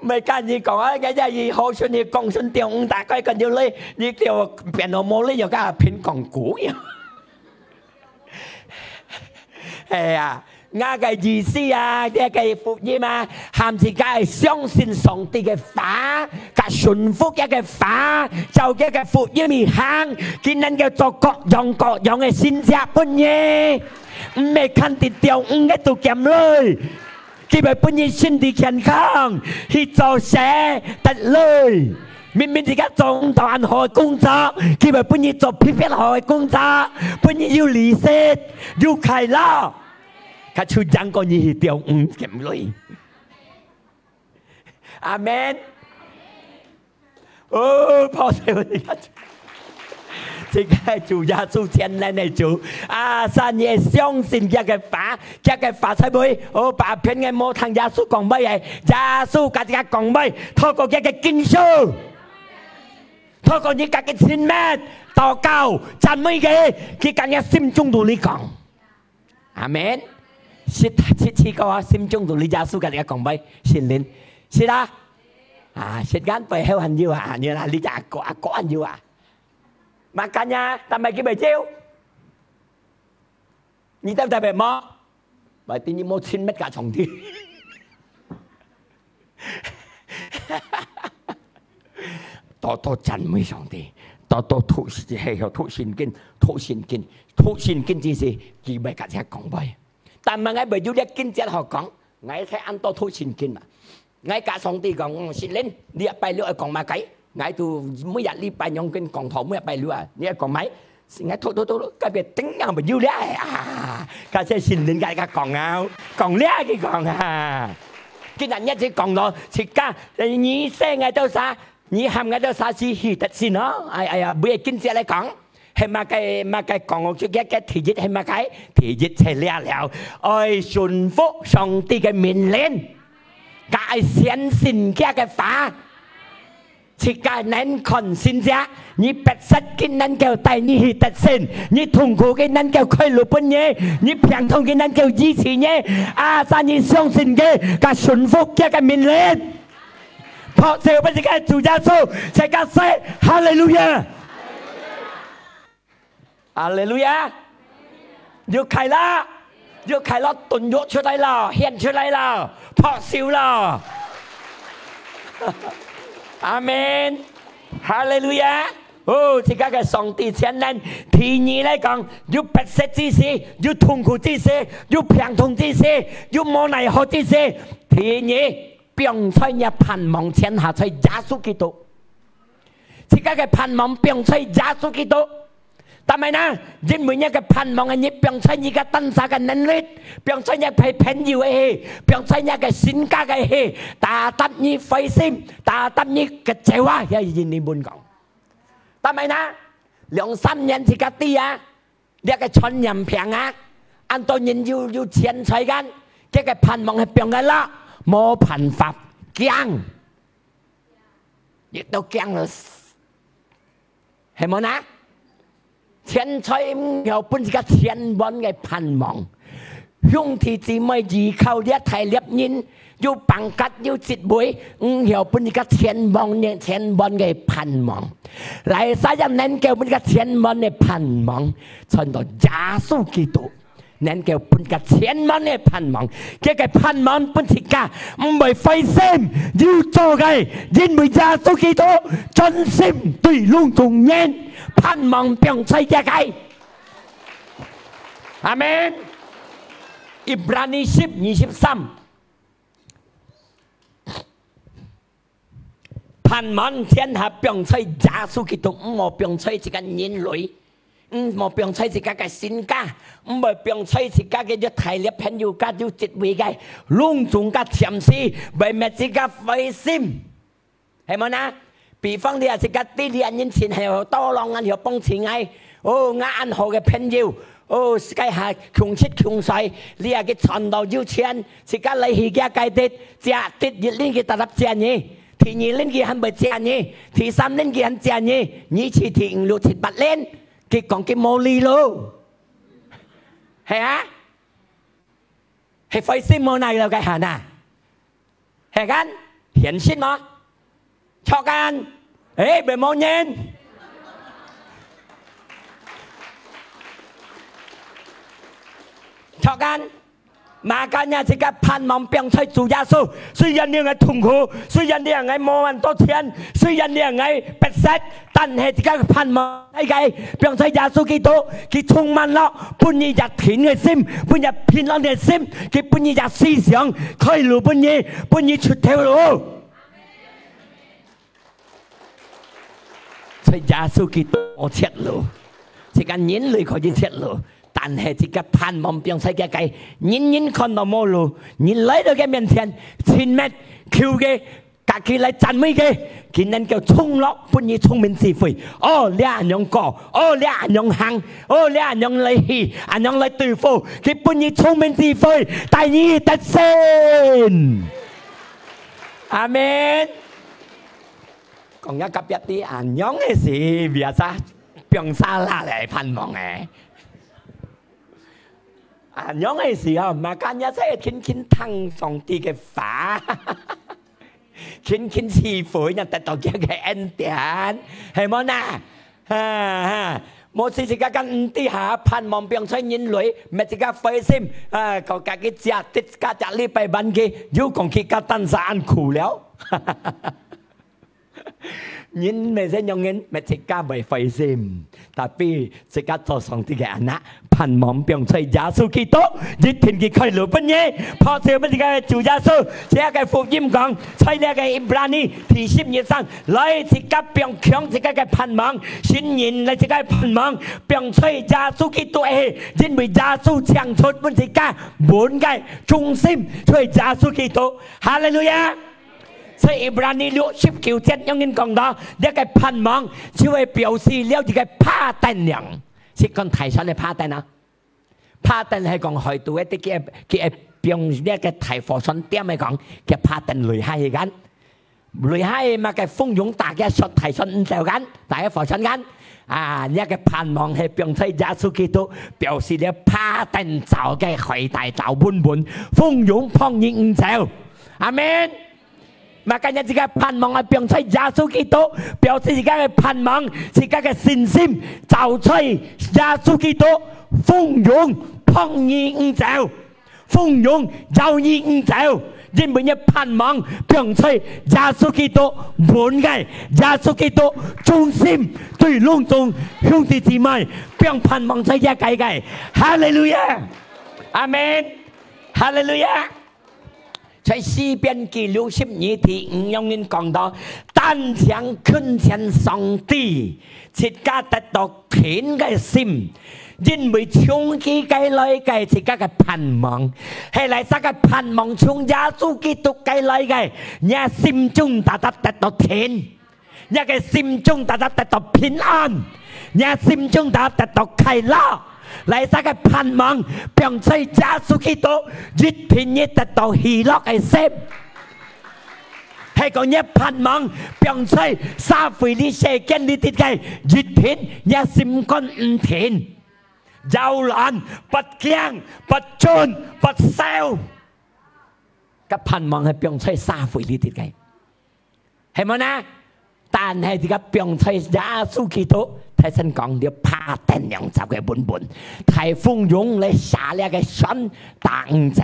毋係跟你講啊，該隻佢好順，佢講順釣魚，大概跟住你，你就變到無你又跟別人講古呀。哎呀，𠊎个意思啊，這个福音啊，喊自家愛相信上帝个話，佮順服佢个話，照佢个福音去行，佢能夠做各樣各樣个神蹟分你，毋係看定釣魚个都減鐳。 佢會分你身體健康，去做事得鐳。明明自家做毋到恁好个工作，佢會分你做特別好个工作，分你有利息、有快樂，較就贏過你去釣魚減鐳。阿門。 哦，拍手！這个主耶穌全能个主，啊，三你相信佢个話，佢个話才會，哦，把別人無聽耶穌講話个，耶穌甲自家講話，透過佢个經書，透過你甲佢親密禱告，讚美佢，佢甲你心中同你講。 阿門。識，識試過啊，心中同你耶穌甲你講話，聖靈，識啊？啊，識眼背後還有啊，原來你阿哥，阿哥還有啊。Makanya，但係佢袂走。你得毋得別無？Berarti你無親密甲上帝。 多多讚美上帝，多多讀，係，讀聖經，讀聖經，讀聖經之時，佢會甲你講話。但係𠊎袂有這經節好講，𠊎才恁多讀聖經嘛。𠊎甲上帝講，嗯，聖靈，你拜六愛講麼个？ 𠊎都每日禮拜仰跟講道，每日拜六啊，你愛講麼个？𠊎讀讀讀，隔壁頂硬袂有了啊！感謝聖靈甲佢講啊，講了佢講啊。今日日子講到自家，你說𠊎兜啥？你喊𠊎兜啥事去得勝哦？哎，哎呀，每日經節來講，係麼个，麼个講哦？就个，个第一係麼个？第一就了了，愛順服上帝个命令，甲愛相信佢个話。 自家能看神蹟，你逼塞佢能夠帶你去得勝，你痛苦佢能夠開路分你，你病痛佢能夠醫治你。啊，只要你相信佢，甲順服佢个命令。拍手分自家主耶穌，自家說哈利路亞。 哈利路亞！有開啦，有開咯，頓肉出來咯，顯出來咯，拍手咯。阿門，哈利路亞。哦，自家个上帝全能。第二來講，有逼迫之時，有痛苦之時，有病痛之時，有無奈何之時，第二，放在若盼望全下在耶穌基督。 自家个盼望放在耶穌基督。但係呢，因為若个盼望个你放在你个單儕个能力，放在若个朋友个去，放在若个性格个去，tetap你灰心，tetap你kecewa，也係你們講。但係呢，兩三年自家知啊，這个傳染病啊，恁多人有，有錢財間，佢个盼望係放个啦，無辦法，驚。 亦都驚到死，係無呢？錢財毋曉分自家千萬个盼望，兄弟姊妹依靠這大粒人，有pangkat有職位，毋曉分自家千萬个，千萬个盼望。哪儕人能夠分自家千萬个盼望，全到耶穌基督。 能夠分自家千萬个盼望，這个盼望分自家毋會灰心，有做个，因為耶穌基督專心對攏總人，盼望放在佢个。阿門。Ibrani十二十三。 盼望全下放在耶穌基督，毋好放在自家人類，毋好放在自家个身家，毋好放在自家个有大粒朋友家有職位个，攏總个暫時，會搣自家灰心，係無呢？比方你啊，自家知你啊人情係有多浪，恁樣幫襯𠊎，哦，𠊎恁好个朋友， 哦，自家下窮食窮睡，你也去賺到有錢，自家來去佢个地，食得一輪佢tetap借你，第二輪佢還會借你，第三輪佢還借你，你去第五、六、七、八輪，佢講佢無理咯。係啊？係灰心無奈了个閒啊？係kan？現實無？ 著kan？誒，會無人？著kan？Makanya自家盼望放在主耶穌。雖然你个痛苦，雖然你个無恁多錢，雖然你个逼迫，但係自家盼望在个，放在耶穌基督，佢充滿了，分你一定个心，分你平安个心，佢分你一思想，開路分你，分你出頭路。 在耶穌基督無出路，自家人類可以出路，但係自家盼望放在佢个，人人看到無路，人來到佢面前，親密求佢，家己來讚美佢，佢能夠衝落分你聰明智慧。哦，這恁樣過，哦，這恁樣行，哦，這恁樣來去，恁樣來對付，佢分你聰明智慧，帶你得勝。阿門。 講若隔壁知恁樣个事，biasa放salah來盼望誒。恁樣个時候，makanya自家勤勤聽上帝个話，勤勤聚會，正得到佢个恩典，係無呢？哈哈，無時自家間毋知下，盼望放在人類，搣自家灰心，啊，講家己食，得家隻禮拜半个，又講佢个單儕恁苦了。 人毋係恁樣人，搣自家會灰心，tapi自家做上帝个anak，盼望放在耶穌基督，一定佢開路分你，拍手分自家个主耶穌。這个福音講，在這个Ibrani第十二章，來自家放強自家个盼望，信任來自家个盼望，放在耶穌基督个，因為耶穌請出分自家，本个中心，在耶穌基督。哈利路亞！ 所以Ibrani六十九節樣人講到，這个盼望就係表示了一个pattern樣。識講大船个pattern啊？Pattern係講海盜个，佢，佢會放這个大貨船店个講，佢pattern雷下去kan。雷下去嘛，个風湧打佢，short大船毋走kan，打个貨船kan。啊，這个盼望係放在耶穌基督，表示了pattern走个海帶走穩穩，風湧碰你毋走。阿門。Makanya自家盼望愛放在耶穌基督，表示自家个盼望，自家个信心，就在耶穌基督，風湧拍你毋走，風湧搖你毋走，因為你盼望放在耶穌基督穩个，耶穌基督中心，對攏總兄弟姊妹，放盼望在這个个。哈利路亞！阿門！哈利路亞！ 在詩篇記六十二第五樣人講到，單淨近前上帝，自家得到定个心，因為從佢个來个自家个盼望，係來自家个盼望從耶穌基督个來个，若心中大大得到定。 若个心中大大得到平安，若心中大大得到快樂，來自家个盼望，放在耶穌基督，一定你得到喜樂个心。係講你盼望放在社會裡、世間裡底个，一定若心肝毋定，搖亂、不驚、不顫、不愁。个盼望係放在社會裡底个。 係無呢？但係自家放在耶穌基督，大聲講，你拍等兩隻个本本，大風湧來射這个船，打毋走。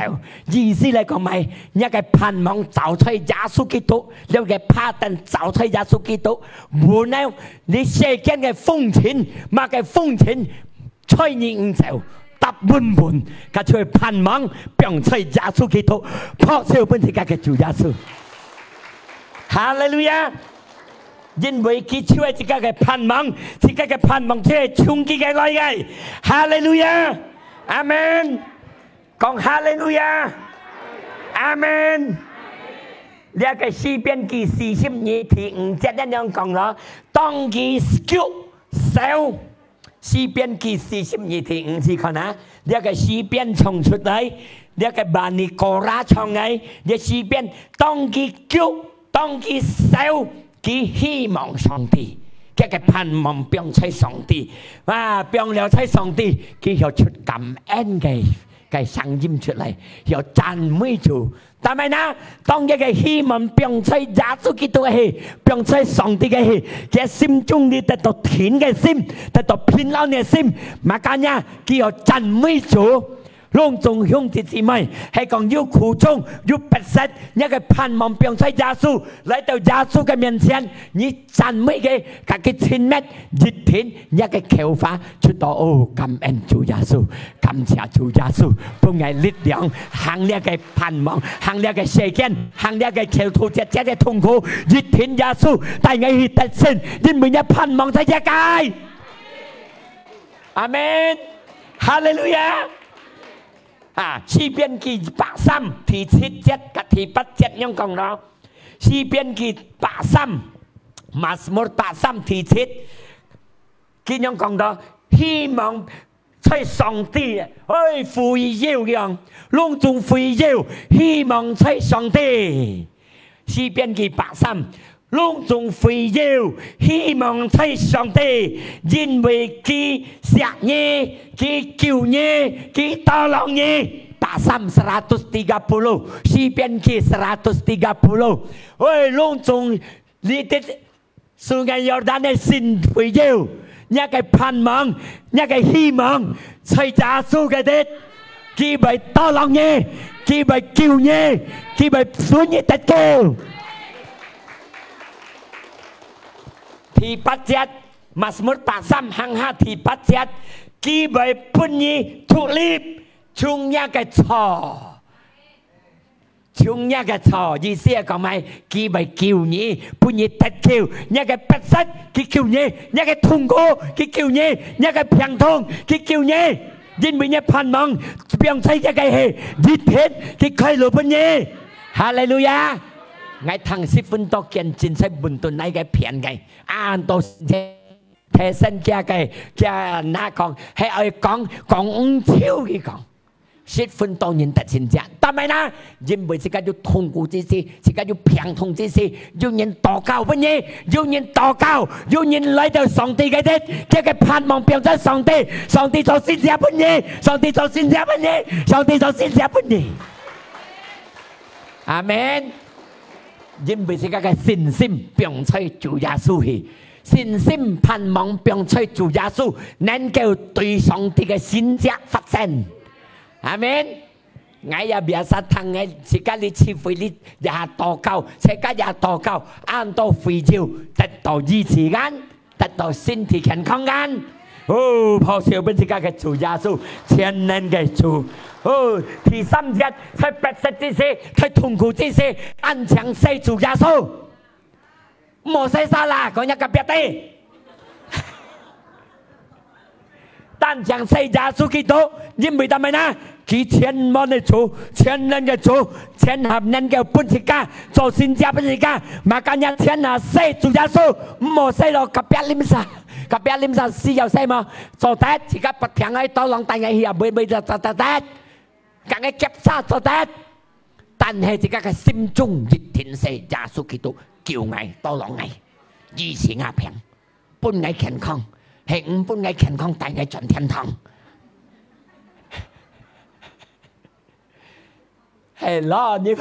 意思來講，麼个？若个盼望就在耶穌基督，若个拍等就在耶穌基督。無論你世間个風塵，麼个風塵， 吹你毋走，踏穩穩，甲就會盼望放在耶穌基督，拍手分自家个主耶穌。哈利路亞！因為佢就係自家个盼望，自家个盼望就係從佢个來个。哈利路亞！阿門！講哈利路亞！阿門！這个詩篇記四十二第五節恁樣講咯，當佢急愁， 詩篇記四十二第五節看啊，這个詩篇唱出來，這个Bani Korah唱个，這詩篇當佢急，當佢愁，佢希望上帝，佢个盼望放在上帝，啊，放了在上帝，佢曉出感恩个，个聲音出來，曉讚美主。 但係呢，當佢个希望放在耶穌基督个時，放在上帝个時，佢心中裡得到定个心，得到平安个心，makanya佢曉讚美主。攏總兄弟姊妹，係講有苦衷、有迫切，若个盼望放在耶穌，來到耶穌个面前，你讚美佢，甲佢親密，一定若个口話出到，哦，感恩主耶穌，感謝主耶穌，分𠊎力量，行這个 盼望，行這个世間，行這个頭頭節節个痛苦，一定耶穌帶𠊎去得勝，因為若盼望在這个。阿門。哈利路亞。啊，詩篇記一百三第七節甲第八節恁樣講咯。詩篇記一百三，Mazmur一百三第七，佢恁樣講到，希望 在上帝，哎，圍繞樣，攏總圍繞，希望在上帝。詩篇記一百三，攏總圍繞，希望在上帝，因為佢惜你，佢救你，佢tolong你。一百三，seratus tiga puluh，詩篇記seratus tiga puluh。哎，攏總你的 Sungai Yordan个心圍繞，若个盼望，若个希望，在耶穌个裡，佢會tolong你，佢會救你，佢會分你得救。第八節，Mazmur一百三行下第八節，佢會分你脫離從若个錯。 從若个錯，意思係講麼个？佢會救你，分你得救。若个迫切，佢救你；若个痛苦，佢救你；若个病痛，佢救你。因為你盼望放在這个時，一定佢開路分你。哈利路亞！𠊎聽十分多見證在倫敦哪个片个，恁多提升佢个，佢那講，係愛講，講毋透佢講。 十分多人得勝者，但係呢，因為自家有痛苦之時，自家有病痛之時，有人禱告分你，有人禱告，有人來到上帝个裡，佢个盼望放在上帝，上帝做神蹟分你，上帝做神蹟分你，上帝做神蹟分你。阿門。因為自家个信心放在主耶穌去，信心盼望放在主耶穌，能夠對上帝个神蹟發生。阿門。𠊎也biasa聽个，自家哩聚會哩也禱告，自家也禱告，恁多會友得到醫治，恁得到身體健康，恁。哦，拍手分自家个主耶穌，全能个主。哦，第三節，在逼迫之時，在痛苦之時，恁樣惜主耶穌。 莫細沙啦，講若隔壁个。單淨惜耶穌基督，因為做麼呢？佢全能个主，全能个主，全合能夠分自家，做神蹟分自家。Makanya全能惜主耶穌，莫惜咯隔壁鄰舍，隔壁鄰舍需要惜無？做得，自家不停个tolong帶佢去啊，袂，袂，做，做，做得。 講个檢查做得，但係自家个心中一定係耶穌基督救𠊎，tolong𠊎，醫治𠊎病，分𠊎健康，係毋分𠊎健康，帶𠊎轉天堂。係咯，你，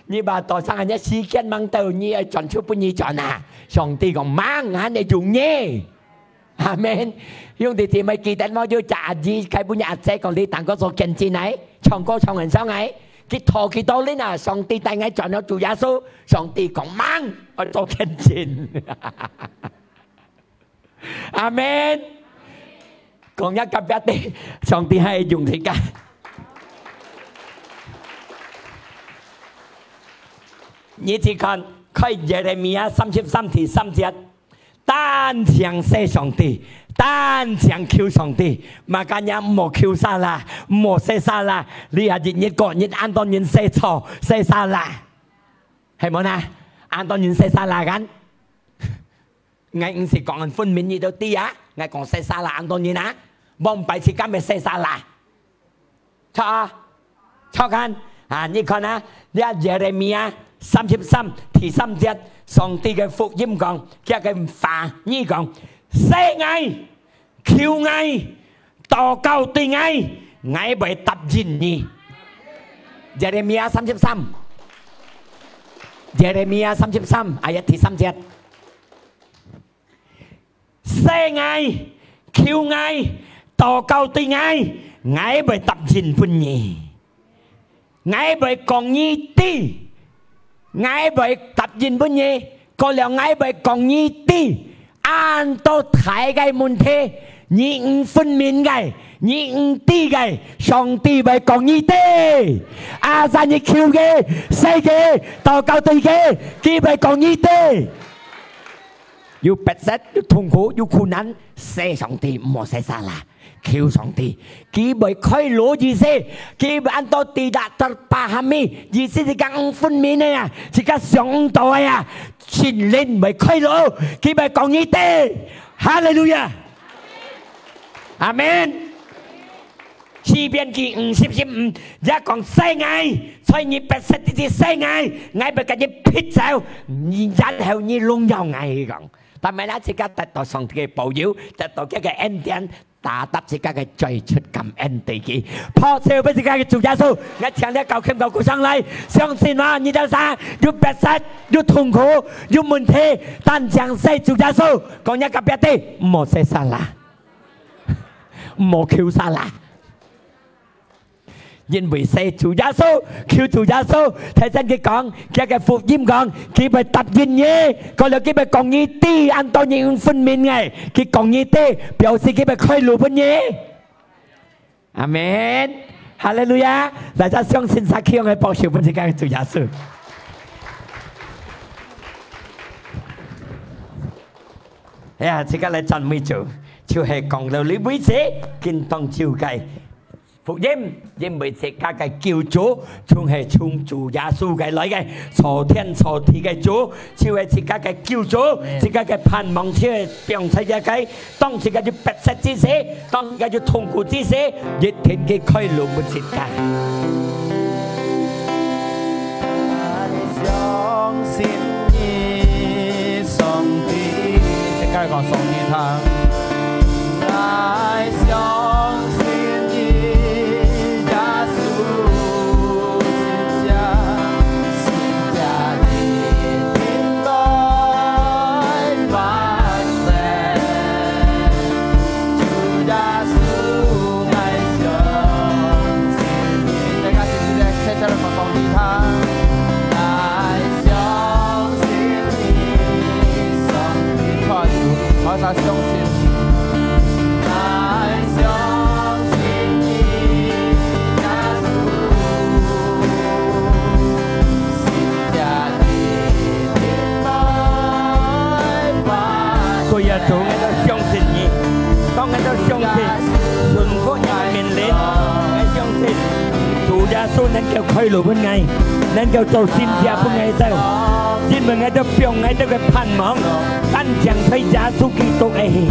你把多長个時間忙到，你愛轉就分你轉啊！上帝講：「吂，還得用你。」 阿門。兄弟姊妹，記得無？有隻阿姨，佢分阿姐講：「你當个做見證來，唱歌唱很爽來。」佢討幾多年啊，上帝帶𠊎轉到主耶穌，上帝講：「吂，愛做見證。」阿門。講若隔壁个，上帝還用自家。你去看，看耶利米亞三十三第三節。 單淨惜上帝，單淨求上帝，makanya莫求salah，莫惜salah。這下日日過日，恁多人惜錯，惜salah，係無呢？恁多人惜salah kan？𠊎毋係講分明你都知啊，𠊎講惜salah恁多人啊，往擺時間乜惜salah。 著啊，著kan？啊，你看啊，這耶利米亞三十三第三節，上帝个福音講，佢个話語講：「惜𠊎，求𠊎，禱告對𠊎，𠊎會答應你。」耶利米亞三十三，耶利米亞三十三，ayat第三節。 惜𠊎，求𠊎，禱告對𠊎，𠊎會答應分你。𠊎會講你知，𠊎會答應分你，過了𠊎會講你知，恁多大个問題，你毋分明个，你毋知个，上帝會講你知。Asal你求佢，惜佢，禱告對佢，佢會講你知。 有逼迫，有痛苦，有困難，惜上帝，莫惜salah，求上帝。佢會開路意思，佢會恁多tidak terpahami，意思係講毋分明个啊，自家想毋到个啊，聖靈會開路，佢會講你知。哈利路亞！阿門。 詩篇記五十十五，也講：「惜𠊎，在你逼迫之時惜𠊎，𠊎會甲你撇走，你然後你榮耀𠊎。」佢講，但係呢，自家得到上帝个保佑，得到佢个恩典，tetap自家个嘴出感恩對佢，拍手分自家个主耶穌。𠊎請你搞琴搞鼓上來，相信嗎？你兜儕有逼迫，有痛苦，有問題，單淨惜主耶穌，講若隔壁个，莫惜salah。 莫求salah。因為惜主耶穌，求主耶穌，頭先佢講，佢个福音講，佢會答應你，過了佢會講你知，恁多人分明个，佢講你知，表示佢會開路分你。阿門。哈利路亞！大家相信撒去用个報酬分自家个主耶穌。哎呀，自家來讚美主，就係講到這為止，今當晝个福音，因為自家个救主，就係從主耶穌个來个，造天造地个主，就係自家个救主，自家个盼望，就係放在這个，當自家有逼迫之時，當自家有痛苦之時，一定佢開路分自家。 相信你，上帝。自家講上帝聽。𠊎相信你，耶穌，真正，真正你主，𠊎兜相信你。當𠊎兜相信，順服你个命令，𠊎相信主耶穌能夠開路分𠊎，能夠做神蹟分𠊎兜。因為𠊎兜放𠊎兜个盼望，單淨在耶穌基督个去。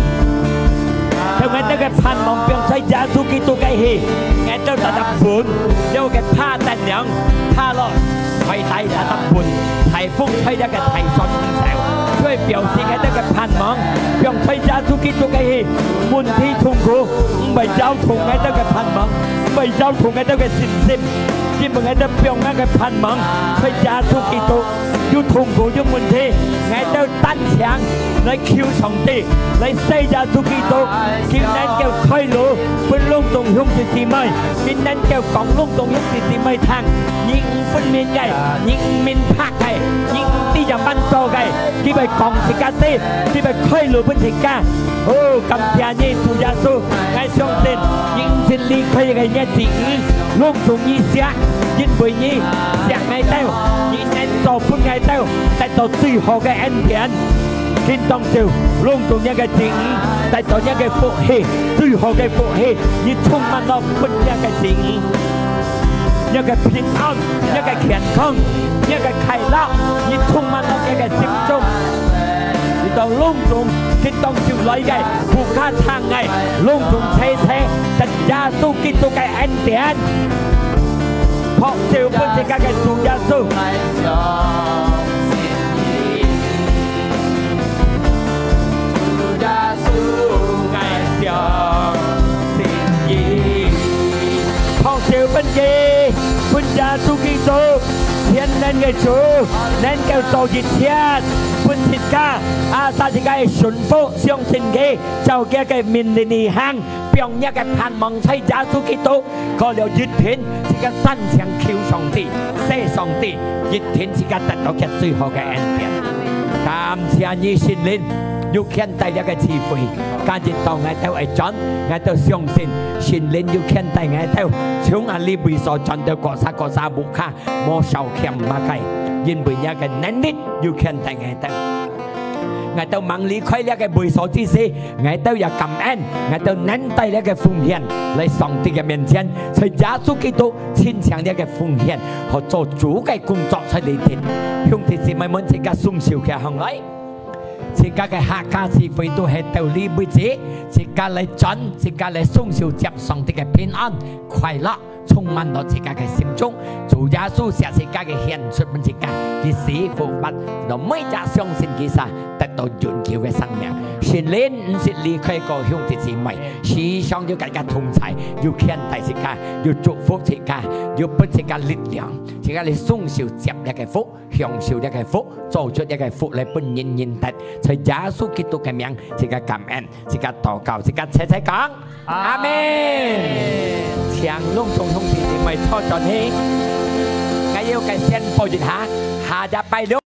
將𠊎兜个盼望放在耶穌基督个去，𠊎兜特特穩，了个拍等量，拍落，海底特特穩。 大風吹這个大船毋走，就係表示𠊎兜个盼望放在耶穌基督个去。問題痛苦毋會搖動𠊎兜个盼望，毋會搖動𠊎兜个信心，因為𠊎兜放𠊎个盼望在耶穌基督。有痛苦有問題，𠊎兜單淨來求上帝，來謝耶穌基督，佢能夠開路分攏總兄弟姊妹，佢能夠講攏總兄弟姊妹聽，你毋分明个，你毋明白 个，你毋知仰般做个，佢會講自家知，佢會開路分自家。哦，感謝你，主耶穌，𠊎相信你毋曾離開个你个子女，攏總你惜，因為你惜𠊎兜，你能做分𠊎兜得到最好个恩典。今當晝，攏總你个子女得到你个福氣，最好个福氣，你充滿了分你个子女。 你个平安，你个健康，你个快樂，你充滿到佢个心中。你到攏總，佢當晝來个，不可聽个，攏總齊齊，得耶穌基督个恩典。拍手分自家个主耶穌。 拍手分佢，分耶穌基督，全能个主，能夠做一切，分自家，啊，使自家个順服，相信佢，照佢个命令而行，放若个盼望在耶穌基督，過了一天，自家單淨求上帝，謝上帝，一天自家得到佢最好个恩典。感謝你，聖靈。 有牽帶這个聚會，今日到𠊎兜愛轉，𠊎兜相信聖靈有牽帶𠊎兜，從啊這位所轉到各儕各儕屋下，無少欠麼个，因為若个能力有牽帶𠊎兜。𠊎兜吂離開這个位所之時，𠊎兜也感恩，𠊎兜能帶這个奉獻來上帝个面前，在耶穌基督親像這个奉獻，好做主个工作在裡頭。兄弟姊妹們，自家雙手擎䟘來。 自家个客家聚會都係到這為止，自家來轉，自家來雙手接上帝个平安、快樂，充滿到自家个心中。主耶穌惜自家个獻出分自家，佢死復活，讓每隻相信佢儕得到永久个生命。聖靈毋識離開過兄弟姊妹，時常有佮自家同在，有牽帶自家，有祝福自家，有分自家力量，自家來雙手接這个福。 享受這个福，做出這个福來分人人得。在耶穌基督个名，自家感恩，自家禱告，自家齊齊講，阿們。請攏總兄弟姊妹坐轉去。𠊎要佮宣布一下，下隻拜六